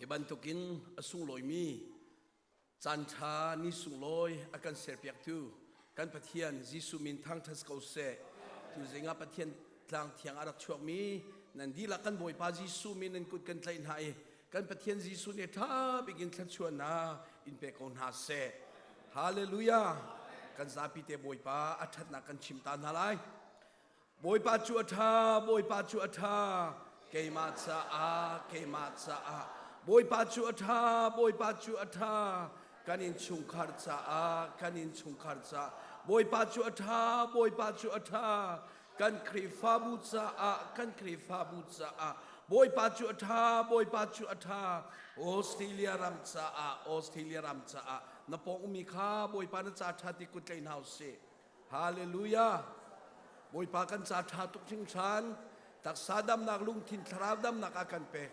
Hi bantukin a sunglawimi caan ṭha ni sunglawi a kan serpiaktu kan Pathian Jesuh min thangṭhat ko seh. Tuzing ah Pathian tlang thiang a rak chuakmi nan dihlak kan Bawipa Jesuh min nan kut kan tlaih hna i kan Pathian Jesuh nih ṭha bik in thluachuahnak in pe ko hna seh. Hallelujah! Kan zapi te Bawipa a ṭhatnak kan chim ta hna lai. Bawipa cu a ṭha, Bawipa cu a ṭha, keimah caah, keimah caah. Bawipa cu a ṭha, Bawipa cu a ṭha, kan innchungkhar caah, kan innchungkhar caah. Bawipa cu a ṭha, Bawipa cu a ṭha, kan Khrihfabu caah, kan Khrihfabu caah. Bawipa cu a ṭha, Bawipa cu a ṭha, Australia ram caah, Australia ram caah. Na pawng ummi kha Bawipa na ca ṭha ti kut tlei hna u sih. Hallelujah! Bawipa kan ca ṭha tuk hringhran. Taksa damnak, lungthin, thlarau damnak a kan pek.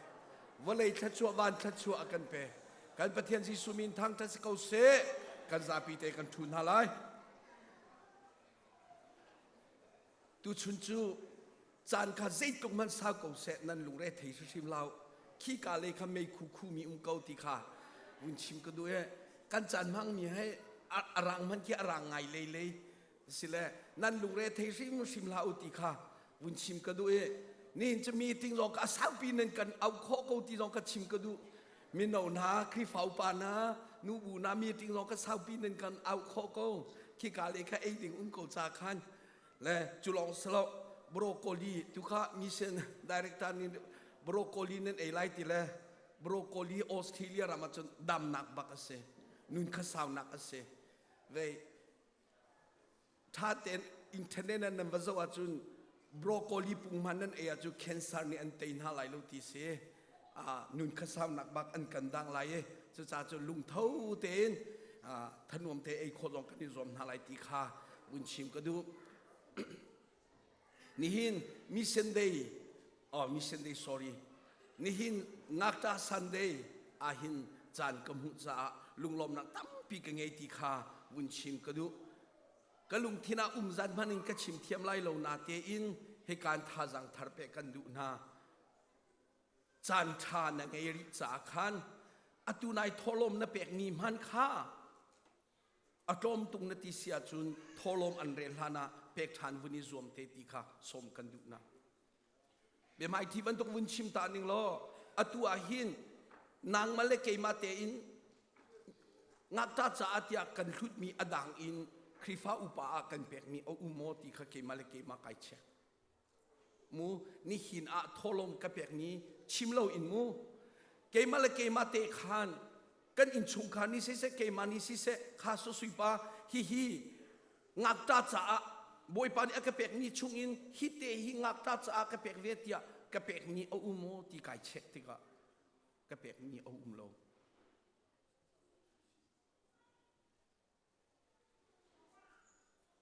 Vawlei thluachuah, van thluachuah a kan pek. Kan Pathian Jesuh min thangṭhat si ko seh. Kan zapi te kan ṭhu hna lai. Tuchun cu caan kha zeitluk hmanh sau ko seh nan lungre thei hrimhrim lo. Khi ka lei kha meikhu khumi um ko ti kha vun chim ka duh i kan caan hmangmi he a rang hmanh khi a rang ngai lei lei sile nan lungre thei hrimhrim hlah u ti kha vun chim ka duh i nihin cu meeting zong ka saupi nan kan auh khawh ko ti zong ka chim ka duh mino hna Khrihfa upa hna nubu hna meeting zong ka saupi nan kan auh khawh ko khika le kha ei ding um ko ca khan Le cu lawng si lo broccoli tu kha mission director nih broccoli nan ei lai ti le broccoli Australia ram ahcun damnak bak a si nun kha saunak a si vei tha tein internet ah nan va zoh ahcun broccoli pung hman nan ei ahcun cancer nih an tei hna lai lo ti si nun kha saunak bak an kan dang lai i cucaah cu lungtho tein thanuam te ei khawh zong kan i zuam hna lai ti kha vun chim ka duh nihin mission day oh mission day sorry nihin ngakta sunday ahin caan ka hmuh caah lunglawmnak tampi ka ngei ti kha vun chim ka duh ka lungthin ah um zan hman in ka chim thiam lai lo na tein hikan thazaang thar pe kan duh hna Caan ṭha na ngei rih caah khan atu nai thawhlawm na pekmi hman kha a tlawm tung na ti si ahcun thawhlawm an rel hlan ah pek ṭhan vun i zuam te ti kha sawm kan duh na. Biahmaiṭhi bantuk vun chim ta ning law atu ah hin nangmah le keimah tein ngakṭah caah tiah kan hlutmi a dang in Khrihfa upa ah kan pekmi a um maw ti kha keimah le keimah kai check. Mu nihin ah thawhlawm ka pekmi chim lo in mu keimah le keimah te khan kan innchungkhar nih siseh keimah nih siseh kha susuipa hihi ngakṭa caah Bawipa nih a ka pekmi chungin hi te hi ngakṭa caah ka pek ve tiah ka pekmi a um maw ti kai check tikah ka pekmi a um lo.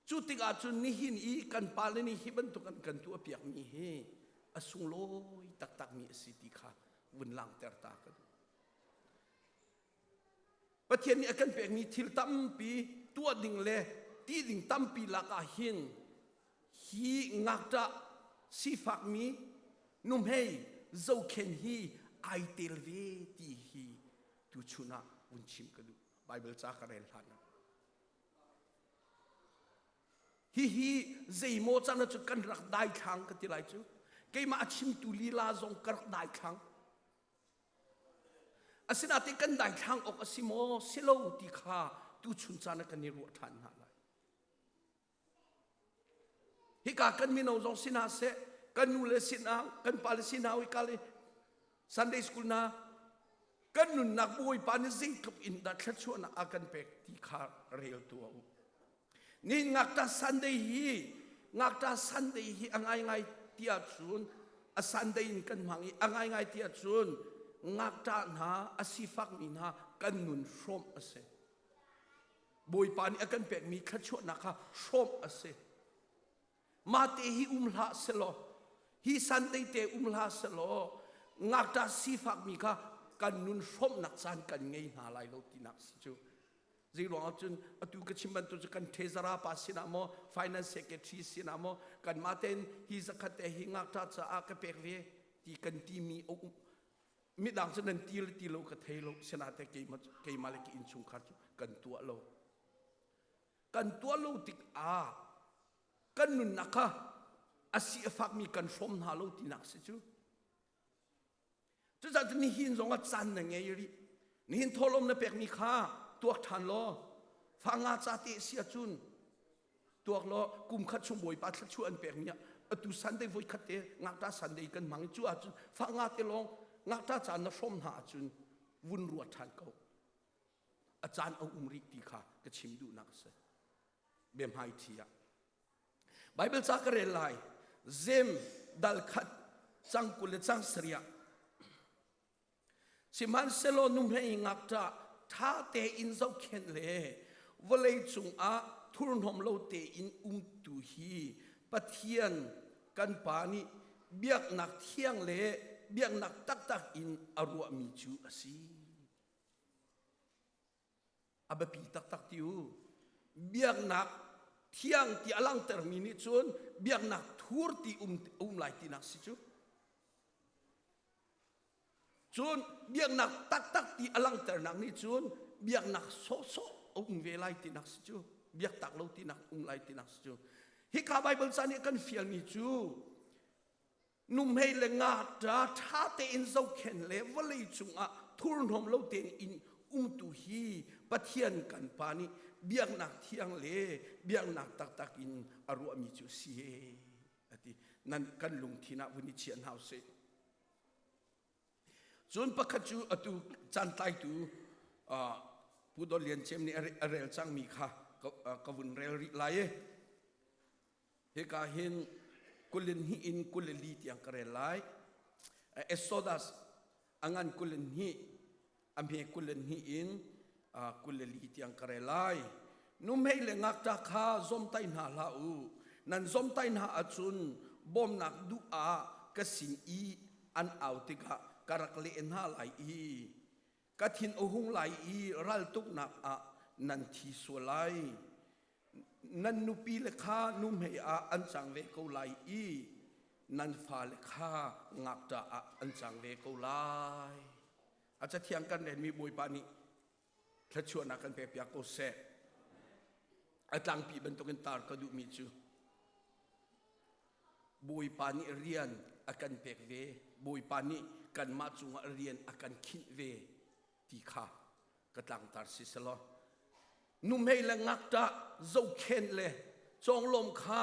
Cu tikah cun nihin i kan pale nih hi bantuk an kan tuahpiakmi hi a sunglawi taktakmi a si ti kha vun langhter ta ka duh. Pathian nih a kan pekmi thil tampi tuah ding le ti ding tampi lakah hin hi ngakṭah sifakmi nuhmei zohkhen hi ai tel ve ti hi tuchun ah vun chim ka duh. Bible ca ka rel hlan ah. Hihi zeimaw can ah cu kan rak daithlang ka ti lai cu. Keimah a chimtu lila zong ka rak daithlang. Asinain kan daithlang awk a si maw si lo ti kha tuchun caan ah kan i ruah ṭhan hna lai. Hika kan mino zong si hna seh, kan nu le sinah, kan pa le sinah hika le Sunday school na kan nunnak Bawipa nih zeitluk in dah thluachuahnak a kan pek ti kha rel tuah u. Ni ngakta Sunday hi ngakta Sunday hi a ngaingai ti ahcun a Sunday in kan hmang i a ngaingai ti ahcun ngakṭah hna a sifakmi hna kan nun hrawmh a si. Bawipa nih a kan pekmi thluachuahnak kha hrawmh a si. Mah te hi um hlah selaw, hi Sunday te um hlah selaw, ngakṭah sifakmi kha kan nun hrawmhnak caan kan ngei hna lai lo tinak si cu. Zei ruangah cun atu ka chim bantuk cu kan treasurer pa sinah maw, finance secretary sinah maw, kanmah tein hi zakhat te hi ngakṭah caah ka pek ve ti kan timi a um. Midang cu nan ti le ti lo ka thei lo, sinate keimah keimah le ka innchungkhar cu kan tuah lo. Kan tuah lo tikah kan nunnak kha a si a fakmi kan hrawm hna lo tinak si cu. Cucaah cun nihin zong ah caan na ngei rih. Nihin thawhlawm na pekmi kha tuak ṭhan law fa nga ca te si ahcun tuak law kum khat chung Bawipa thluachuah an pekmi ah atu Sunday voi khat te ngakṭah Sunday kan hmang i cu ahcun fa nga te lawng ngakṭah caan na hrawm hna ahcun vun ruat ṭhan ko. A caan a um rih ti kha ka chim duhnak a si. Biahmaiṭhi ah. Bible ca ka rel lai. Zem dal khat cang 20 le cang sarih ah. Sihmanhsehlaw nuhmei ngakṭah ṭha tein zohkhenh le vawlei cungah thurhnawm lo tein umtu hi Pathian kan Pa nih biaknak thiang le biaknak taktak in a ruahmi cu a si. A biapi taktak ti u. Biaknak thiang ti a langhtermi nih cun biaknak thur ti um, um lai tinak si cu. Cun biaknak taktak ti a langhternak nih cun biaknak sawhsawh a um ve lai tinak si cu. Biaktak lo tinak um lai tinak si cu. Hika Baibal ca nih kan fialmi cu nuhmei le ngakṭa ṭha tein zohkhenh le vawlei cungah thurhnawm lo tein in umtu hi Pathian kan Pa nih biaknak thiang le biaknak taktak in a ruahmi cu si ati nan kan lungthin ah vun i chiah hna usih. Cun pakhat cu atu caan tlaitu Pu Dawt Lian Cem nih a rel cangmi kha ka vun rel rih lai i hika hin 22 in 24 tiang ka rel lai. Exodus a ngan 22 a hme 22 in 24 tiang ka rel lai. Nuhmei le ngakṭah kha zawmtai hna hlah u. Nan zawmtai hna ahcun bawmnak duh ah ka sin i an au tikah ka rak leh hna lai i ka thin a hung lai i raltuknak ah nan thi sual lai. Nan nupile kha nuhmei ah an cang ve ko lai i nan fale kha ngakṭah ah an cang ve ko lai. A cathiang kan relmi Bawipa nih thluachuahnak kan pekpiak ko seh. A tlangpi bantukin tar ka duhmi cu Bawipa nih rian a kan pek ve, Bawipa nih kanmah cungah rian a kan khinh ve ti kha ka tlangtar si selaw nuhmei le ngakṭah zohkhenh le cawnglawm kha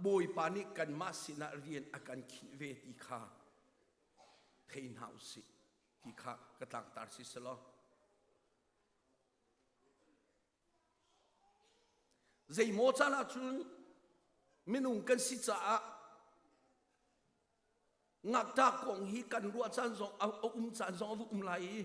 Bawipa nih kanmah sinah rian a kan khinh ve ti kha thei hna usih ti kha ka tlangtar si selaw zeimaw caan ahcun minung kan si caah ngakṭah kong hi kan ruah caan zong a um caan zong a va um lai i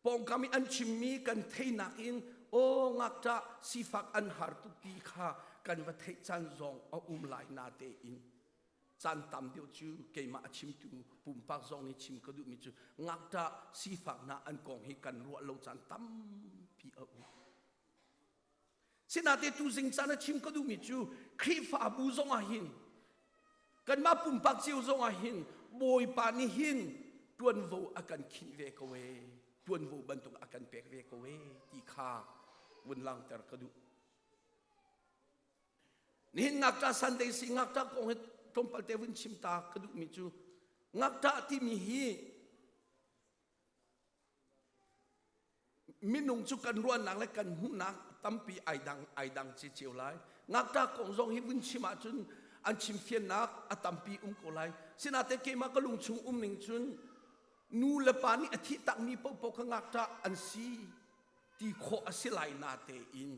pawngkam i an chimmi kan theinak in aw ngakṭah sifak an har tuk ti kha kan va theih caan zong a um lai na tein caan tam deuh cu keimah a chimtu pumpak zong nih chim ka duhmi cu ngakṭah sifak hna an kong hi kan ruah lo caan tampi a um. Sinate tuzing caan a chim ka duhmi cu Khrihfabu zong ah hin kanmah pumpak cio zong ah hin Bawipa nih hin ṭuanvo a kan khinh ve ko ee ṭuanvo bantuk a kan pek ve ko ee ti kha vun langhter ka duh. Nihin ngakṭah Sunday si ngakṭah kong hi tlawmpal te vun chim ta ka duhmi cu ngakṭah timi hi minung cu kan ruahnak le kan hmuhnak tampi ai dang ai dang cio lai. Ngakṭah kong zong hi vun chim ahcun an chimfiannak a tampi um ko lai. Sinain keimah ka lung chung um ning cun nu le pa nih a thih takmi paohpaoh kha ngakṭah an si ti khawh a si lai na tein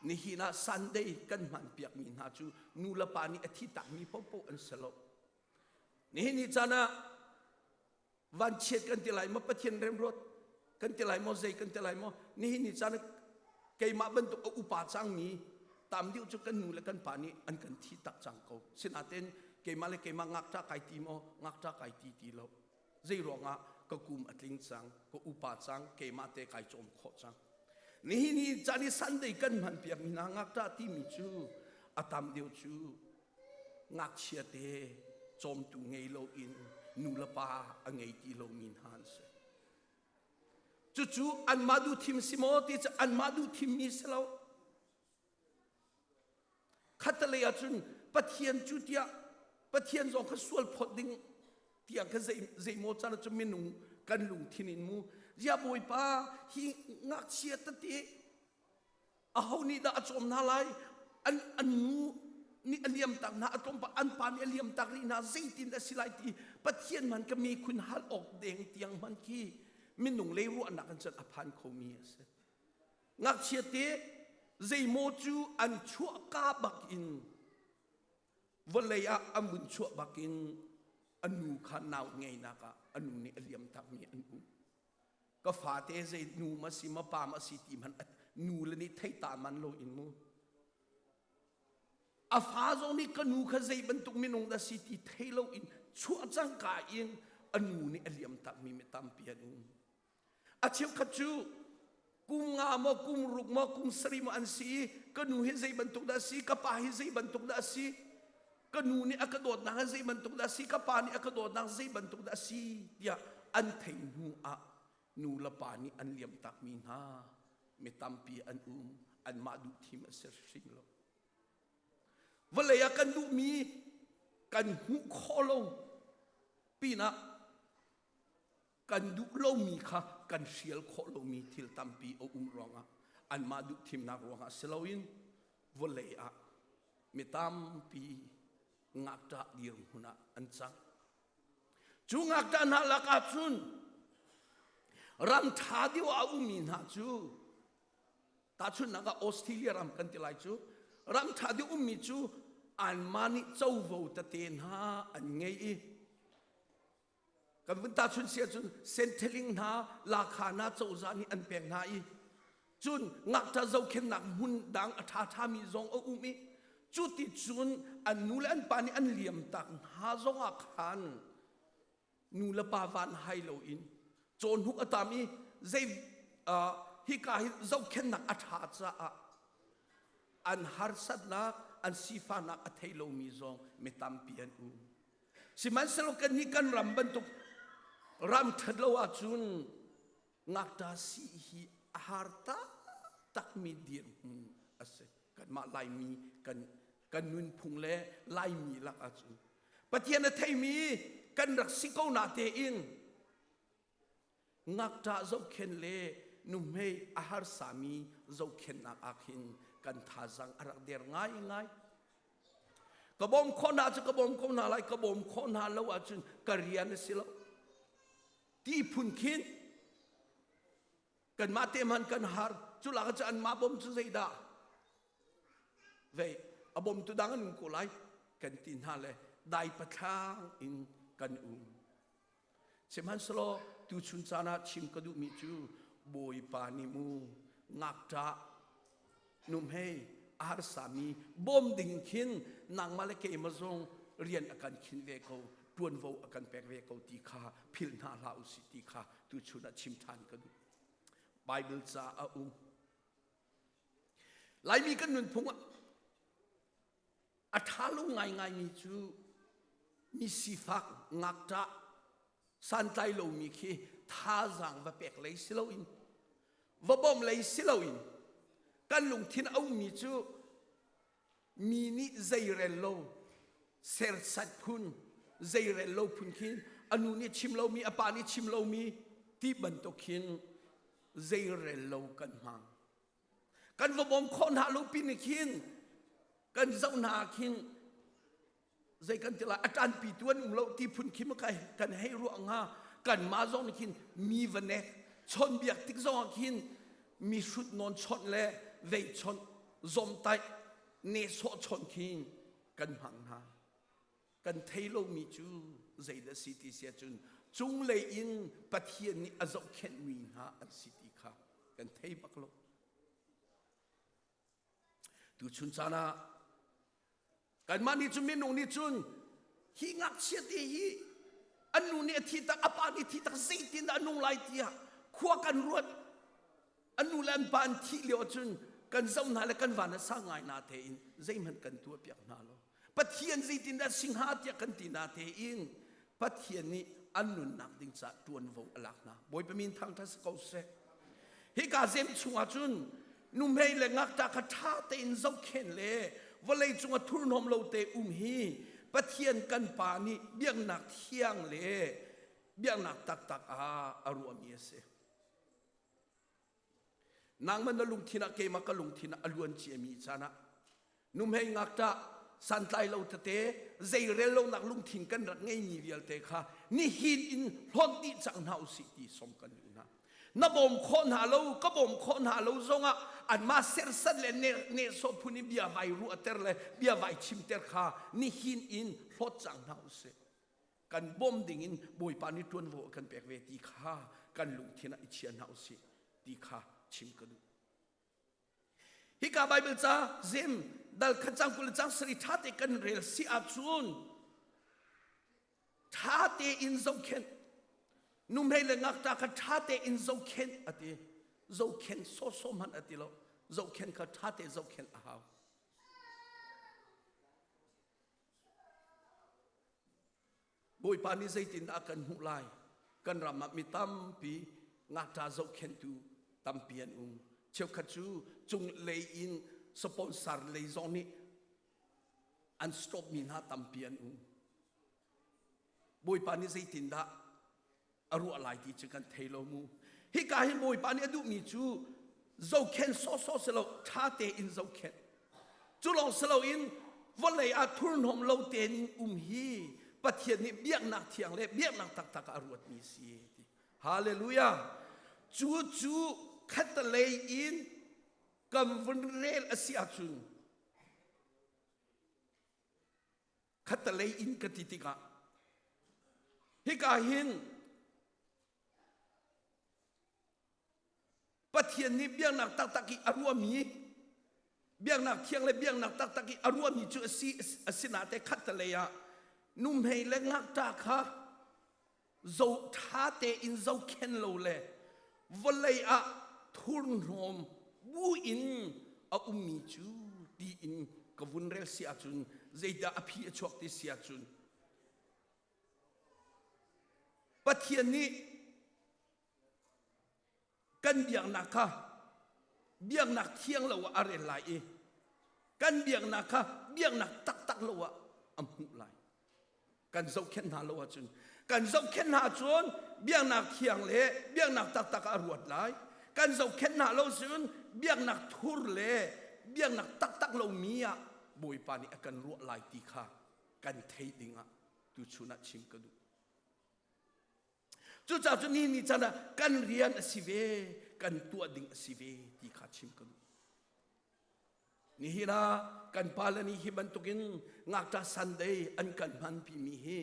Nihin ah Sunday kan hmanpiakmi hna cu nu le pa nih a thi takmi paohpaoh an si lo. Nihin ni caan ah vanchiat kan ti lai maw Pathian remruat kan ti lai maw zei kan ti lai maw nihin ni caan ah keimah bantuk a upa cangmi tam deuh cu kan nu le kan pa nih an kan thi tak cang ko. Sinain keimah le keimah ngakṭah kai ti maw ngakṭah kai ti ti lo. Zei ruangah ka kum a tling cang, ka upa cang, keimah te kai cawm khawh cang. Nihin hi caan i Sunday kan hman piakmi hna ngakṭah timi cu a tam deuh cu ngakchia te Cawmtu ngei loin nu le pa a ngei ti lomi hna an si. Cucu anmah duh thim si maw ti cu anmah duh thimmi si lo. Khattelei ahcun Pathian cu tiah Pathian zong kha sual phawt ding tiang kha zei zeimaw can cu minung kan lungthin in mu zia Bawipa hi ngakchia tete aho nih dah a cawm hna lai an an nu nih a liam tak hna a tlawmpa an pa nih a liam tak rih hna zeitin a si lai ti Pathian man ka mi khun hal awk deng tiang man khi minung lei ruahnak in cun a phan khomi a si. Ngakchia te zeimaw cu an chuahka bak in vawlei ah an vun chuah bak in a nu kha nau ngeinak ah a nu nih a liam takmi an um. Ka fate zei nu ma si ma pa ma si ti hmanh nu le nih thei ta man lo in mu. A fa zong nih ka nu kha zei bantuk minung dah si ti thei lo in chuah cangka in a nu nih a liam takmi mi tampi an um. A cheukhat cu kum nga maw kum ruk maw kum sarih maw an si i ka nu hi zei bantuk dah a si ka pa hi zei bantuk dah a si ka nu nih a ka dawtnak hi zei bantuk dah a si ka pa nih a ka dawtnak zei bantuk dah a si tiah an thei hnu ah nu le pa nih an liam takmi hna mi tampi an um anmah duh thim a si hrim lo vawlei ah kan duhmi kan hmuh khawh lo pinah Kan duh lomi kha kan hrial khawh lomi thil tampi a um ruangah anmah duh thimnak ruangah si loin vawlei ah mi tampi ngakṭah dirhmun ah an cang. Cu ngakṭah hna lakah cun ram ṭha deuh ah a ummi hna cu tahchunhnak ah Australia ram kan ti lai cu ram ṭha deuh ummi cu anmah nih covo tete hna an ngei i Kan vun tahchunh si ahcun Centrelink hna Lakha hna cozah nih an pek hna i cun ngakṭah zohkhenhnak hmun dang a ṭhaṭhami zong a um i cu ti cun an nu le an pa nih an liam tak hna zong ah khan nu le pa van hai loin cawhnuk a tam i zei hika hi zohkhenhnak a ṭha caah an harsatnak an sifahnak a thei lomi zong mi tampi an um. Sihmanhsehlaw kannih kan ram bantuk ram ṭhat lo ahcun ngakṭa si hi a har taktakmi dirhmun a si. Kanmah Laimi kan, kan nunphung le Laimi lak ahcun Pathian a theimi kan rak si ko na tein ngakṭah zohkhenh le nuhmei a harsami zohkhenhnak ah khin kan thazaang a rak der ngaingai. Ka bawm khawh hna cu ka bawm ko hna lai, ka bawm khawh hna lo ahcun ka rian a si lo. Ti phun khin kanmah te hmanh kan har cu lak cu anmah bawm cu zeidah vei a bawmtu dang an um ko lai kan ti hna le dai pathlang in kan um. Sihmanhsehlaw tuchun caan ah chim ka duhmi cu Bawipa nih mu ngakṭah nuhmei a harsami bawm ding khin nangmah le keimah zong rian a kan khin ve ko ṭuanvo a kan pek ve ko ti kha philh hna hlah usih ti kha tuchun ah chim ṭhan ka duh. Bible ca a um. Laimi kan nunphung ah A ṭha lo ngaingaimi cu mi sifak ngakṭah santlai lomi khi thazaang va pek lei si loin va bawmh lei si loin kan lungthin a ummi cu mi nih zeirel lo sersat phun zeirel lo phun khin a nu nih chim lomi a pa nih chim lomi ti bantuk khin zeirel lo kan hmang Kan va bawm khawh hna lo pin khin kan zoh hna khin zei kan ti lai a ṭanpi tu an um lo ti phun khi ma kan hei ruah hnga kanmah zong nih khin mi va nek chawnhbiak tik zong ah khin mi hrut nawn chawnh le vei chawnh zawmtaih nehsawh chawnh khin kan hmang hna kan thei lomi cu zeidah si ti si ahcun cunglei in Pathian nih a zohkhenhmi hna an si ti kha kan thei bak lo. Tuchun caan ah kanmah nih cun minung nih cun hi ngakchia te hi an nu nih a thi tak a pa nih thi tak zeitin dah a nung lai tiah khua kan ruat an nu le an pa an thih lio ahcun kan zoh hna le kan van a sang ngai na tein zeihmanh kan tuah piak hna lo. Pathian zeitindah si hnga tiah kan ti na tein Pathian nih an nunnak ding caah ṭuanvo a lak hna. Bawipa min thangṭhat si ko seh. Hika zem chungah cun nuhmei le ngakṭah kha ṭha tein zohkhenh le vawlei cung a thurhnawm lo te um hi Pathian kan Pa nih biaknak thiang le biaknak taktak ah a ruahmi a si. Nangmah na lungthin ah keimah ka lungthin ah a luan ciami caan ah nuhmei ngakṭah santlai lo tete zeirel lonak lungthin kan rak ngeimi vialte kha nihin in hlawt dih cang hna usih ti som kan duh hna. Na bawm khawh hna lo, ka bawm khawh hna lo zongah anmah serhsat le nehsawh phun in bia vai ruahter le bia vai chimter kha nihin in hlawt cang hna usih. Kan bawm ding in Bawipa nih ṭuanvo a kan pek ve ti kha kan lungthin ah i chia hna usih ti kha chim ka duh. Hika Baibal ca Zem dal khat cang 20 cang sari ṭha te kan rel si ahcun ṭha tein zohkhenh nuhmei le ngakṭah kha ṭha tein zohkhenh a ti zohkhenh sawhsawh hmanh a ti lo zohkhenh kha ṭha te zohkhenh a hau Bawipa nih zeitindah a kan hmuh lai? Kan ram ah mi tampi ngakṭa zohkhenhtu tampi an um. Cheukhat cu cunglei in sponsor lei zong nih an stop mi hna tampi an um. Bawipa nih zeitindah a ruah lai ti cu kan thei lo mu. Hika hin Bawipa nih a duhmi cu zohkhenh sawhsawh si lo, ṭha tein zohkhenh. Cu lawng si loin vawlei ah thurhnawm lo tein um hi Pathian nih biaknak thiang le biaknak taktak ah a ruatmi si ti. Hallelujah. Cu cu khattelei in kan vun rel a si ahcun khattelei in ka ti tikah hika hin Pathian nih biaknak taktak i a ruahmi biaknak thiang le biaknak taktak i a ruahmi cu a si a sinah te khattelei ah nuhmei le ngakṭah kha zo ṭha tein zohkhen lo le vawlei ah thurhnawm bu in a ummi cu tiin ka vun rel si ahcun zeidah a phi a chuak ti si ahcun Pathian nih kan biaknak kha biaknak thiang lo ah a rel lai i kan biaknak kha biaknak taktak lo ah a hmuh lai. Kan zohkhenh hna lo ahcun kan zohkhenh hna cun biaknak thiang le biaknak taktak ah a ruat lai. Kan zohkhenh hna lo cun biaknak thur le biaknak taktak lomi ah Bawipa nih a kan ruah lai ti kha kan theih dingah tuchun ah chim ka duh. Cucaah cu ni ni can ah kan rian a si ve, kan tuah ding a si ve ti kha chim ka duh. Nihin ah kan pale nih hi bantukin ngakṭah Sunday an kan hmanpimi hi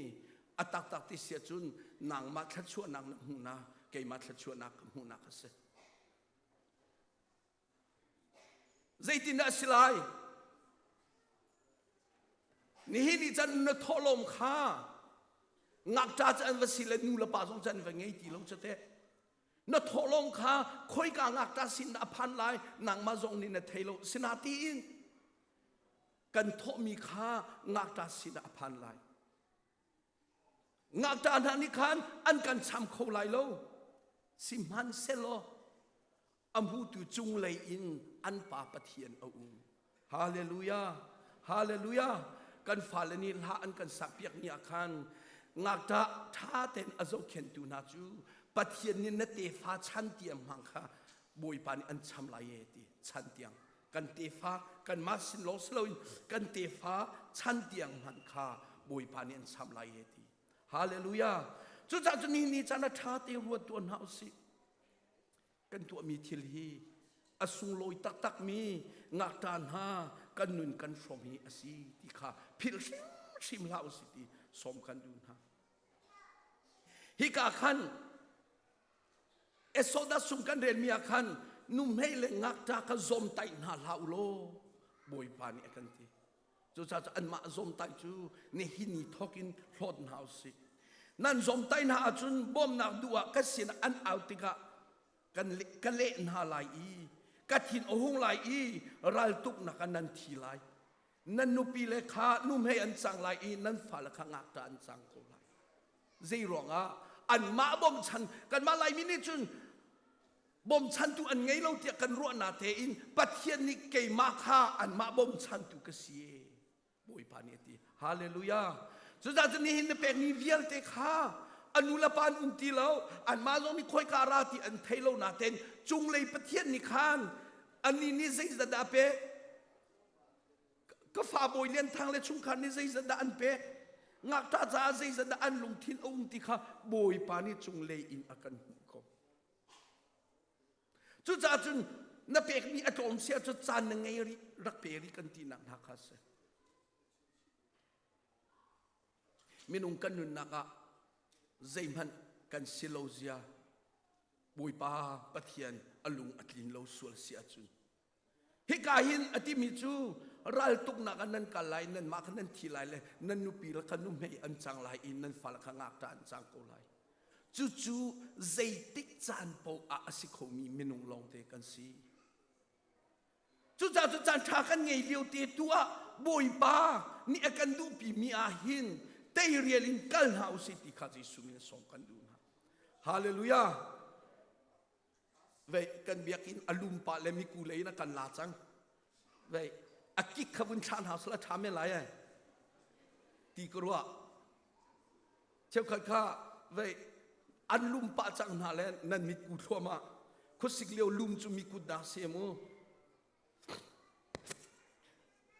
a taktak ti si ahcun nangmah thluachuahnak na hmuhnak, keimah thluachuahnak ka hmuhnak a si. Zeitindah a si lai? Nihin ni can na thawhlawm kha ngakṭa cu an va si le nu le pa zong cu an va ngei ti lo cu teh. Na thawhlawm kha khoika ngakṭa sin dah a phan lai nangmah zong nih na thei lo. Sinatiin kan thawhmi kha ngakṭa sin ah a phan lai. Ngakṭah hna nih khan an kan cham kho lai lo. Sihmanhsehlaw a hmutu cunglei in an pa Pathian a um. Hallelujah! Hallelujah! Kan fale nih hla an kan sakpiak ni ah khan ngakṭah ṭha tein a zohkhenhtu hna cu Pathian nih na tefa chan tiang hmang kha Bawipa nih an cham lai e ti chan tiang kan tefa kanmah sin lawng si loin kan tefa chan tiang hmanh kha Bawipa nih an cham lai e ti. Hallelujah! Cucaah cu ni ni caan a ṭha te ruat tuah hna usih. Kan tuahmi thil hi a sunglawi taktakmi ngakṭa hna kan nun kan hrawm hi a si ti kha philh hrimhrim hlah usih ti sawm kan duh hna. Hika khan Exodus chung kan relmi ah khan nuhmei le ngakṭa kha zawmtaih hna hlah u law Bawipa nih a kan ti. Cucaah cu anmah zawmtaih cu nihin ni thawk in hlawt hna u sih. Nan zawmtaih hna ahcun bawmnak duh ah ka sinah an au tikah kan ka leh hna lai i ka thin a hung lai i raltuknak ah nan thi lai. Nan nupi le kha nuhmei an cang lai i nan fale kha ngakṭah an cang ko lai. Zei ruangah anmah bawmchan kanmah Laimi nih cun bawmchantu an ngei lo tiah kan ruah na tein Pathian nih keimah kha anmah bawmchantu ka si. Bawipa nih a ti. Hallelujah. Cucaah cun nihin na pekmi vialte kha a nu le pa an um ti lo anmah zong nih khawika ra ti an thei lo natein cunglei Pathian nih khan annih nih zeizat dah a pek ka fa bawi lian thang le chungkhar nih zeizat dah an pek ngakṭah caah zeizat dah an lungthin a um ti kha Bawipa nih cunglei in a kan hmuh ko cucaah cun na pekmi a tlawm si ahcun caan na ngei rih rak pe rih kan tinak hna kha si minung kan nunnak ah zeihmanh kan si lo zia Bawipa Pathian a lung a tlin lo sual si ahcun Hika hin a timi cu raltuknak ah nan kal lai, nanmah kha nan thi lai le nan nupi le kha nuhmei an cang lai i nan fale kha ngakṭah an cang ko lai. Cucu zeitik caan paoh ah a si khomi minung lawngte kan si. Cucaah cu caan ṭha kan ngei lio te tu ah Bawipa nih a kan duhpimi ah hin teirial in kal hna usih ti kha Jesuh min sawm kan duh hna. Hallelujah! Vei kan biakinn a lum pah le miku lei in a kan la cang. Vei a kik kha vun thla hna sala ṭha men lai ai ti ka ruah. Cheukhat kha vei an lum pah cang hna le nan mitku thluahmah. Khuasik lio lum cu miku dah si mu.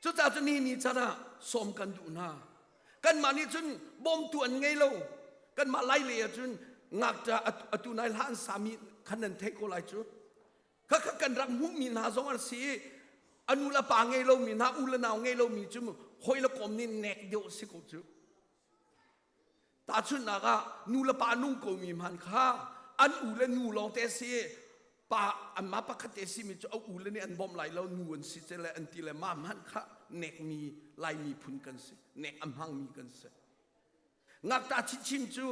Cucaah cun ni ni can ah sawm kan duh hna. Kanmah nih cun bawmtu an ngei lo. Kanmah lai lei ah cun ngakṭa atu nai hla an sami khan nan theih ko lai cu. Khakha kan rak hmuhmi hna zong an si i a nu le pa ngei lomi hna u le nau ngei lomi cu hawi le kom nih nek deuh si ko cu. Tahchunhnak ah nu le pa nung komi hmanh kha an u le nu lawng te si pa anmah pakhat te simi cu a u le nih an bawmh lai lo nu an si ce le an ti le mah hmanh kha nekmi Lai miphun kan si nek a hmangmi kan si ngakṭah chinchin cu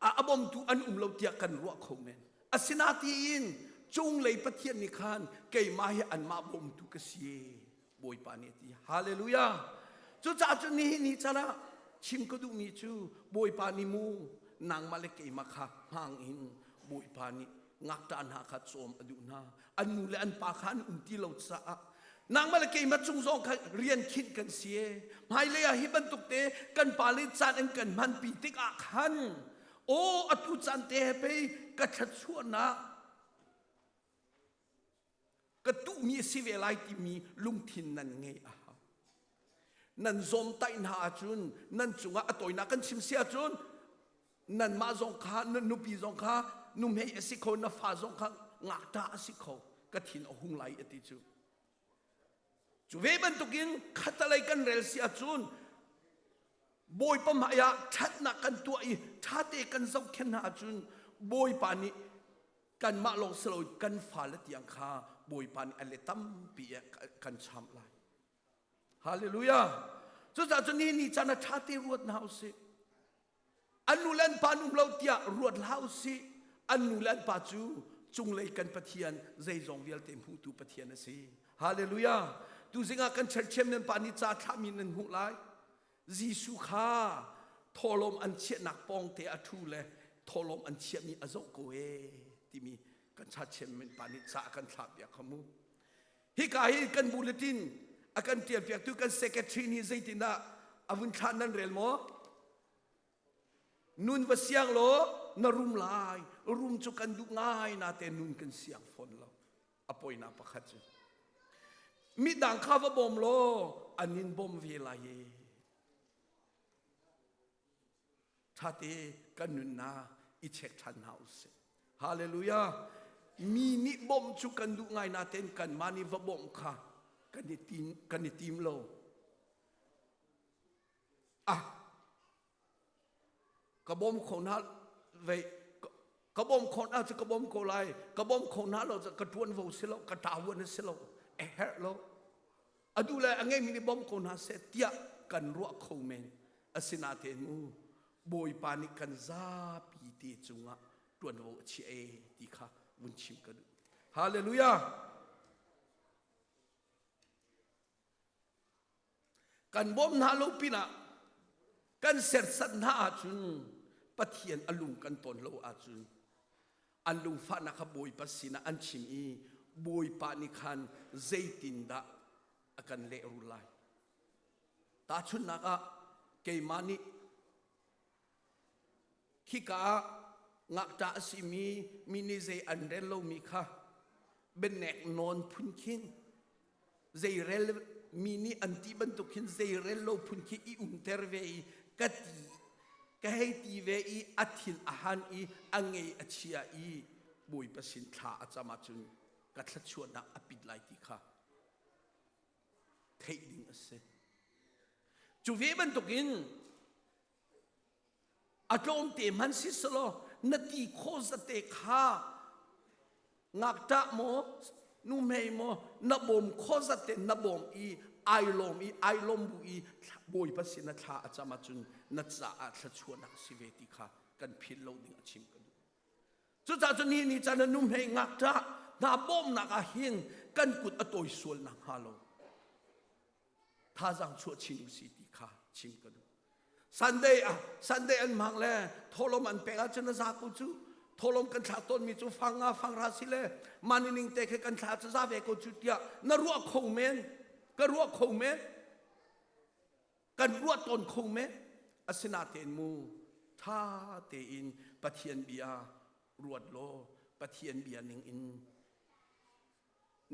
a bawmtu an um lo tiah kan ruah kho men asinatiin cunglei Pathian nih khan keimah hi anmah bawmtu ka si Bawipa nih a ti hallelujah cucaah cun nihin ni can ah chim ka duhmi cu Bawipa nih mu nangmah le keimah kha hmang in Bawipa nih ngakṭah hna kha cawm a duh hna an nu le an pa kha an um ti lo caah nangmah le keimah cung zong kha rian khinh kan si e hmailei ah hi bantuk te kan pa le caan an kan hmanpi tikah khan aw atu caan te he pei ka thluachuahnak ka tuhmi a si ve lai timi lungthin nan ngei a hau nan zawmtaih hna ahcun nan cungah a tawinak kan chim si ahcun nanmah zong kha na nupi zong kha nuhmei a si kho na fa zong kha ngakṭah a si kho ka thin a hung lai a ti cu cu ve bantukin khatalei kan rel si ahcun Bawipa hmai ah ṭhatnak kan tuah i ṭhate kan zohkhenh hna ahcun Bawipa nih kanmah lawng si loin kan fale tiang kha Bawipa nih a le tampi kan chamh lai. Hallelujah! Cucaah cun ni ni caan ah ṭhate ruat hna usih. An nu le an pa an um lo tiah ruat hlah usih. An nu le an pa cu cunglei kan Pathian zeizong vialte hmutu Pathian a si. Hallelujah! Tuzing ah kan church chairman pa nih ca thlahmi nan hmuh lai. Jesuh kha thawhlawm an chiahnak pawngte a ṭhu le thawhlawm an chiahmi a zoh ko ee timi kan church chairman pa nih ca a kan thlah piak kha mu. Hika hi kan bulletin a kan ṭialpiaktu kan secretary nih zeitindah a vun thlah nan rel maw? Nun va siang law na rum lai. Rum cu kan duh ngai nate nun kan siang fawn lo. A poinak pakhat cu. Midang kha va bawm law an in bawm ve lai e. Ṭhate kan nunnak i check ṭhan hna usih. Hallelujah. Mi nih bawmh cu kan duh ngai natein kanmah nih va bawmh kha kan i tim, kan i tim lo. Ah, ka bawm kho hna vei ka bawm kho hna cu ka bawm ko lai ka bawm kho hna lo cu ka ṭuanvo si lo ka ṭavuan a si lo a herh lo a duh le a ngeimi nih bawm ko hna seh tiah kan ruah kho men asinatein mu bawipa nih kan zapi te cungah ṭuanvo a chiah e ti kha vun chim ka duh hallelujah. Kan bawm hna lo pinah kan serhsat hna ahcun Pathian a lung kan ton lo ahcun an lungfahnak kha Bawipa sinah an chim i Bawipa nih khan zeitindah a kan lehrul lai. Tahchunhnak ah keimah nih Khika ah ngakṭah a simi mi nih zei an rel lomi kha bianek nawn phun khin zeirel mi nih an ti bantuk khin zeirel lo phun khi i umter ve i ka ti ka hei ti ve i a thin a han i a ngei a chia i Bawipa sin thla a cam ahcun ka thluachuahnak a pit lai ti kha theih ding a si. Cu ve bantukin A tlawmte hmanh si selaw na ti khawh zate kha ngakṭah maw nuhmei maw na bawm khawh zate na bawm i ai lawm i ai lawm bu i Bawipa sin na thla a cam ahcun na caah thluachuahnak si ve ti kha kan philh lo ding a chim ka duh. Cucaah cun ni ni caan ah nuhmei ngakṭah hna bawmnak ah hin kan kut a tawi sual nakhnga lo thazaang chuah chin usih ti kha chim ka duh. Sunday ah Sunday an hmang le tholom an pek ahcun a za ko cu. Tholom kan thlah tawnmi cu fang nga fang ra si le mani ning te khe kan thlah cu za ve ko cu tiah na ruah kho men ka ruah kho men kan ruah tawn kho men asinatein mu tha tein Pathian bia ruat law Pathian bia ning in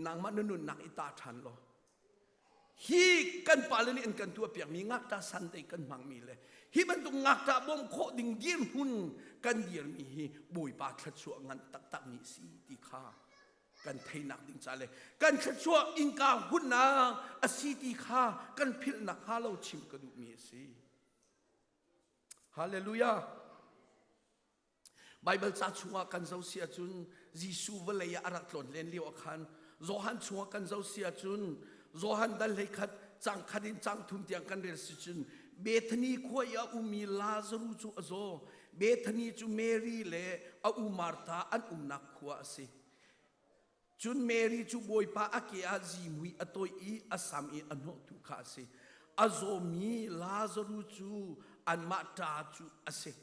nangmah na nunnak i ta ṭhan law hi kan pale nih an kan tuahpiakmi ngakṭah Sunday kan hmangmi le hi bantuk ngakṭah bawm khawh ding dirhmun kan dirmi hi Bawipa thluachuah ngan taktakmi si ti kha kan theinak ding ca le kan thluachuah innka hunnak a si ti kha kan philhnak hnga lo chim ka duhmi a si. Hallelujah. Baibal ca chungah kan zoh si ahcun Jesuh vawlei ah a rak tlawn len lio ah khan Johan chungah kan zoh si ahcun Johan dal hlei khat cang khat in cang thum tiang kan rel si cun Bethany khua i a ummi Lazaru cu a zaw. Bethany cu Mary le a u Martha an umnak khua a si. Cun Mary cu Bawipa a ke ah zihmui a toih i a sam i a hnawhtu kha a si. A zawmi Lazaru cu anmah ṭa cu a si.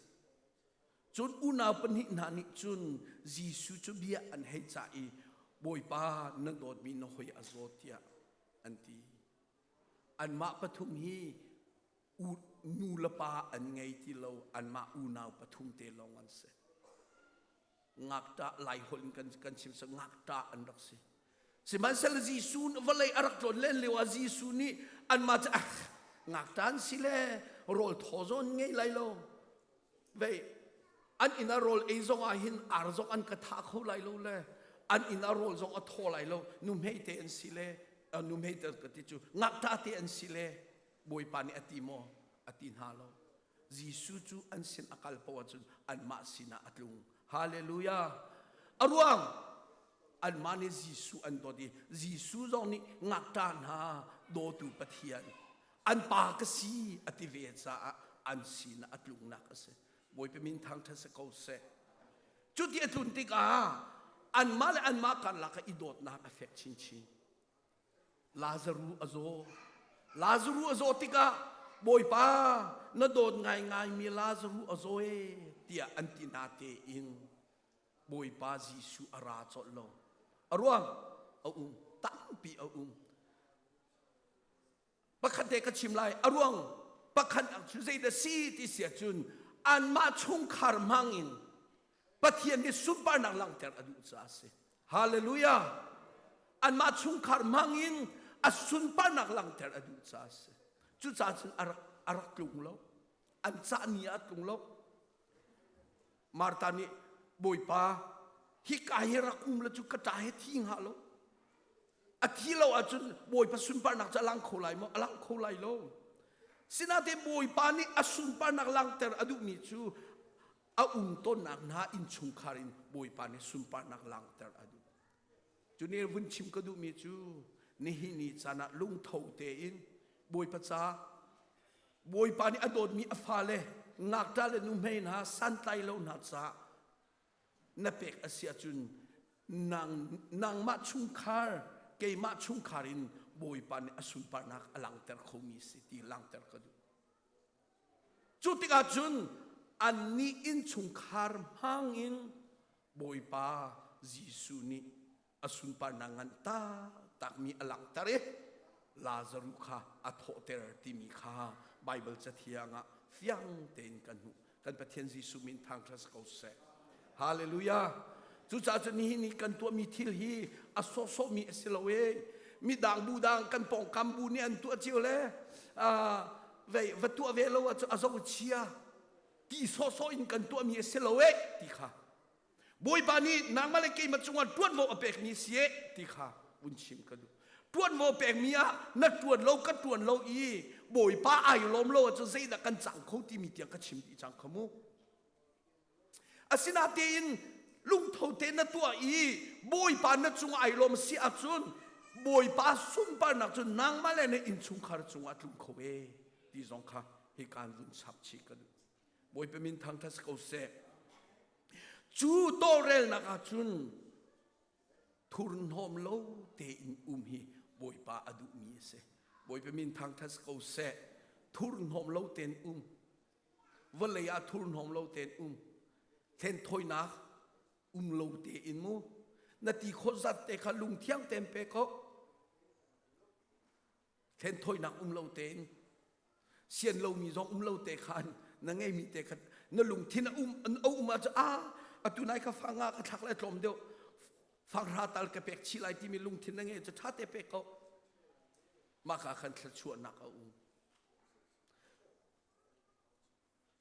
Cun unau pahnih hna nih cun Jesuh cu bia an hei cah i Bawipa na dawtmi na hoi a zaw tiah an ti. Anmah pathum hi nu le pa an ngei ti lo, anmah unau pathum te lawng an si. Ngakṭah Laiholh in kan, kan chim sa ngakṭah an rak si. Sihmanhsehlaw Jesuh vawlei a rak tlawn len lio ah Jesuh nih anmah cu ah ngakṭah an si le rawl thaw zawn ngei lai lo. Vei an inn ah rawl ei zong ah hin ar zong an ka thah kho lai lo le an inn ah rawl zong a thaw lai lo nuhmei te an si le nuhmei te ka ti cu ngakṭah te an si le Bawipa nih a ti maw a ti hna lo Jesuh cu an sin a kal paoh ahcun anmah sinah a tlung hallelujah a ruang anmah nih Jesuh an dawt i Jesuh zong nih ngakṭah hna dawtu Pathian an pa ka si a ti ve caah an sinah a tlungnak a si Bawipa min thangṭhat si ko seh cuti a tlun tikah anmah le anmah karlak ah i dawtnak a fek chinchin Lazaru a zaw Lazaru a zaw tikah Bawipa na dawt ngaingaimi Lazaru a zaw e tiah an ti na tein Bawipa Jesuh a ra colh lo a ruang a um tampi a um Pakhat te ka chim lai a ruang pakhat cu zeidah si ti si ahcun anmah chungkhar hmang in Pathian nih sunparnak langhter a duh caah a si. Hallelujah! Anmah chungkhar hmang in a sunparnak langhter a duh caah a si. Cucaah cun a rak, a rak tlung lo. An cah ni ah a tlung lo. Martha nih Bawipa hika hi rak um la cu ka ṭa he thi hnga lo. A thi lo ahcun Bawipa sunparnak cu a lang kho lai maw? A lang kho lai lo. Sinain Bawipa nih a sunparnak langhter a duhmi cu a um tawnnak hna innchungkhar in Bawipa nih sunparnak langhter a duh. Cu nih vun chim ka duhmi cu nihin ni caan ah lungtho tein Bawipa ca Bawipa nih a dawtmi a fale ngakṭah le nuhmei hna santlai lo hna caah na pek a si ahcun nang, nangmah chungkhar keimah chungkhar in Bawipa nih a sunparnak a langhter khomi si ti langhter ka duh. Cu tikah cun annih innchungkhar hmangin Bawipa Jesuh nih a sunparnak ngan taktakmi a langhter i Lazaruh kha a thawhter timi kha Baibal Cathiang ah fiang tein kan hmuh. Kan Pathian Jesuh min thangṭhat si ko seh. Hallelujah. Cucaah cun nihin ni kan tuahmi thil hi a sawhsawhmi a si lo e. Midang bu dang kan pawngkam bu nih an tuah cio le vei va tuah ve lo ahcun a zo chia ti sawhsawh in kan tuahmi a si lo e ti kha Bawipa nih nangmah le keimah cungah ṭuanvo a pekmi si e ti kha vun chim ka duh. Ṭuanvo pekmi ah na ṭuan lo ka ṭuan lo i Bawipa ai lawm lo ahcun zeidah kan cang kho timi tiang ka chim dih cang kha mu. Asinatein lungtho te na tuah i Bawipa na cungah ai lawm si ahcun Bawipa sunparnak cu nangmah le na innchungkhar cungah tlung kho e ti zong kha hi kaan vun chap chih ka duh. Bawipa min thangṭhat si ko seh. Cu tawlrelnak ah cun thurhnawm lo tein um hi Bawipa a duhmi a si. Bawipa min thangṭhat si ko seh. Thurhnawm lo tein um. Vawlei ah thurhnawm lo tein um. Hlenthawinak um lo tein mu. Na ti khawh zat te kha lungthiang tein pe ko. Hlenthawinak um lo tein sian lomi zong um lo te khan na ngeimi te kha na lungthin a um a um ahcun a atu nai kha fanga ka thlak lai tlawm deuh fanghra tal ka pek chih lai timi lungthin na ngei cu ṭha te pek ko mah ka khan thluachuahnak a um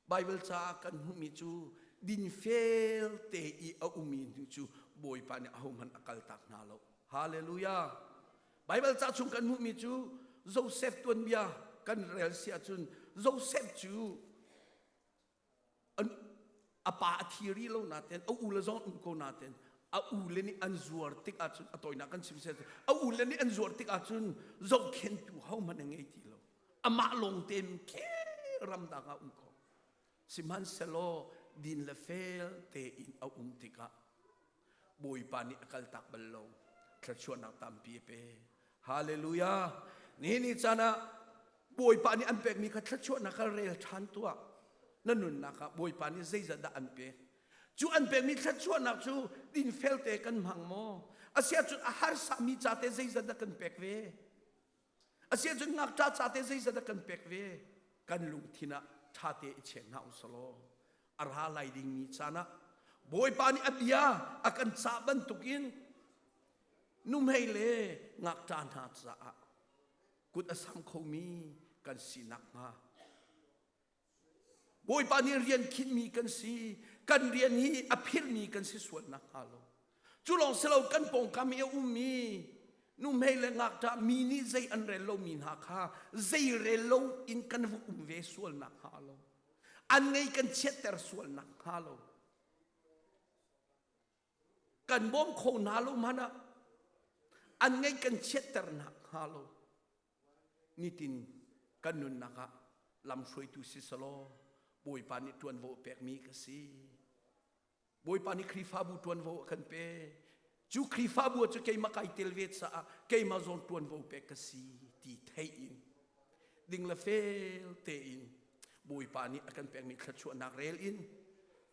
Baibal caah kan hmuhmi cu dinfel te i a ummi hnu cu Bawipa nih ahohmanh a kaltak hna lo. Hallelujah. Baibal ca chung kan hmuhmi cu Joseph tuanbia kan rel si ahcun Joseph cu a pa a thi rih lo nain a u le zong um ko nain a u le nih an zuar tik ahcun a tawinak kan chim seh a u le nih an zuar tik ahcun zohkhentu hohmanh a ngei ti lo amah lawng tein ke ramdang ah um ko sihmanhsehlaw din le fel tein a um tikah Bawipa nih a kaltak bal lo thluachuahnak tampi a pe hallelujah nihin ni caan ah Bawipa nih an pekmi kha thluachuahnak kha rel ṭhan tuah na nunnak ah Bawipa nih zeizat dah an pek cu an pekmi thluachuahnak cu dinfel te kan hmang maw asiahcun a harsami ca te zeizat dah kan pek ve Asiahcun ngakṭah ca te zeizat dah kan pek ve? Kan lungthin ah ṭhate i check hna usalaw a ra lai dingmi caan ah Bawipa nih a bia a kan cah bantukin nuhmei le ngakṭah hna caah kut a sam khomi kan si nakhnga Bawipa nih rian khinhmi kan si. Kan rian hi a philhmi kan si sual nakhnga lo. Cu lawng si lo kan pawngkam i a ummi nuhmei le ngakṭah mi nih zei an rel lomi hna kha zei rel lo in kan va um ve sual nakhnga lo. An ngei kan chiatter sual nakhnga lo. Kan bawm kho hna lo hmanh ah an ngei kan chiatter nakhnga lo. Nitin kan nunnak ah lamhruaitu si selaw Bawipa nih ṭuanvo a pekmi ka si. Bawipa nih Khrihfabu ṭuanvo a kan pe. Cu Khrihfabu cu keimah kai tel ve caah keimah zawn ṭuanvo pek ka si ti theih in ding le fel tein Bawipa nih a kan pekmi thluachuahnak rel in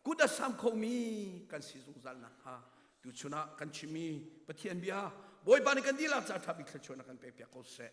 kut a sam khomi kan si zungzal nakhnga tuchun ah kan chimmi Pathian bia Bawipa nih kan dihlak ca ṭha bik thluachuahnak kan pek piak ko seh.